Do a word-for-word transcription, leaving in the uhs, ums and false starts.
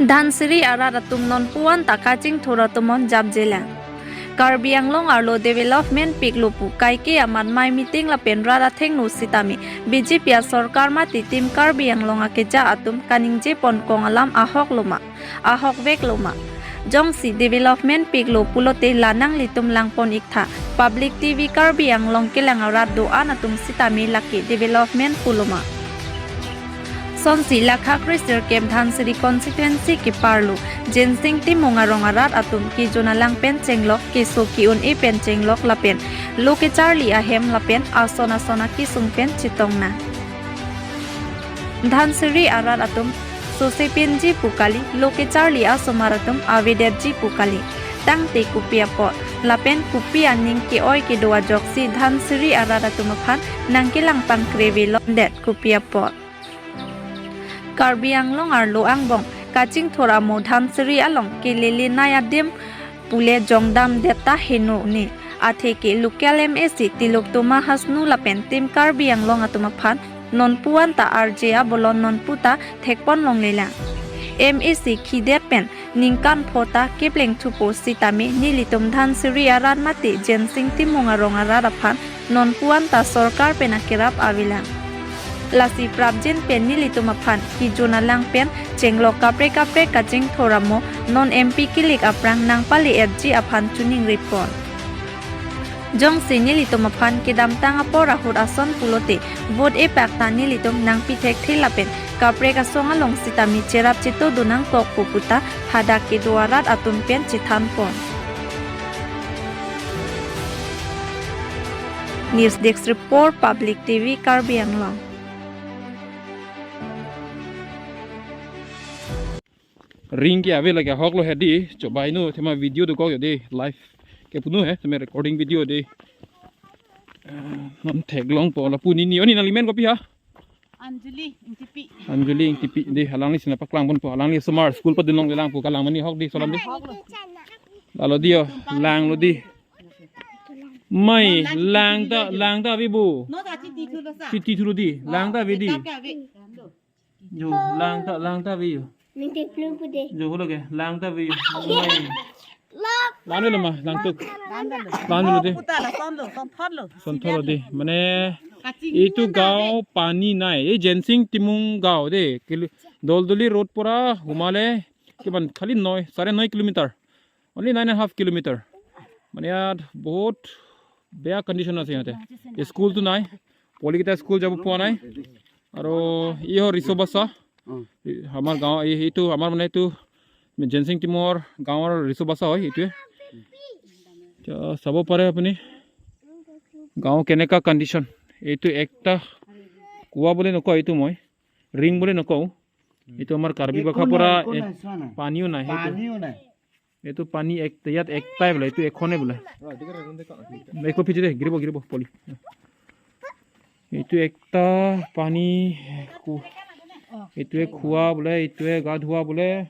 Dhansiri arat atum nonpu anta kachingthur atum on japjelang. Karbi Anglong arlo development piklo pu kaike amat mai meeting lapen rat athengno sitame B J P asorkar mate Team Karbi Anglong akeja atum kaningje pon kong alam ahok loma, ahokvek loma. Jongsi development piklo pulote la nanglitum langpon iktha. Public T V Karbi Anglong kelang arat do-an atum sitame lake development pu loma. Sonsi lakha kre sirkep Dhansiri constituency keparlo Jensing Timung arong arat atum kejun alang pen chenglok, keso ke-un-e pen chenglok lapen lo kecharli ahem lapen ason ason akesung pen chetong nang. Dhansiri arat atum sose penji pu kali, lo kecharli asomar atum avedetji pu kali. Tangte kopi apot lapen kopi aning ke-oi kedo ajoksi Dhansiri arat atum aphan nangkelang pangkre velondet kopi apot. Karbi Anglong arlo angbong kachingthur amo Dhansiri along kelelenei adim pule jongdamdet ta heno ne. Atheke local M A C Tilottama Hasnu lapen Team Karbi Anglong atum aphan nonpu anta arje abolon nonpu ta thekpon longlelang. M A C khidet pen ningkan pho ta kepleng thupo sitame nelitum Dhansiri arat mate Jensing Timung arong arat aphan nonpu anta sorkar pen akerap avelang. Lasi prapjin pen nelitum aphan kejun alang pen chenglok kaprek kaprek kachingthur amo non M P kilik aphrang nangpale-etji aphan choningripon. Jongsi nelitum aphan kedamtang apor ahut ason pulote vote epak ta nelitum nangpi thekthe lapen kaprek asong along sitame cherap cheto do nangkokpo pu ta hadak kedo arat atum pen chethanpon. News Desk Report, Public T V Karbi Anglong. Ring ke ave lake ahoklo he di, chobai no, thema video dokok yo di, live ke punu he, thema recording video di. Eh, non theklongpo lapu nini, o nini nangli men kopi ha? Anjali Ingtipi. Anjali Ingtipi di, alangli sina paklang ponpo, alangli osomar school padun longlelangpo, kalang mani ahok di, solom di. Ahoklo. Lalo di yo, langlo di. Mai, lang ta, lang ta ave bo. No ta chiti thulo sa. Chiti thulo di, lang ta ave di. Kitab ke ave. Jo, lang ta, lang ta ave jo. Ningke plu pude. Jo, hulo ke, lang ta ave jo. Mai. Langlo ma, langtuk. Langlo de. Puta la, sonlo, sonthotlo. Sonthotlo de. Mane, kaching itu gaon pani nai. Ei Jensing Timung gaon de. Kilo-, Doldoli road pura humale, kiman khali noi, sare noi kilometer. Only nine and a half kilometer. Mane yaar bahut beya condition ase yate. School tu nai. Poli kita school jabo pua nai. Aro iho riso basa. Hmm. I-, hamar gaon, i-, itu, hamar mane itu, Jensing Timung gaon riso basa hoi, itu. Ja, sabo pare apni. Gaon keneka condition. Itu ekta kua bole nokoi itu moi. Ring bole nokoi. Itu amar Karbi ekko bhasha nai, pura, ekko eh, nai, sona. Paniyo nai, itu. Paniyo nai. Itu pani ek, yat ektai bole, itu ekhone bole. Ekko phiji de, giribo, giribo, poli. Itu ekta pani, khu-, itu ek khua bole, itu ek ga dhua bole.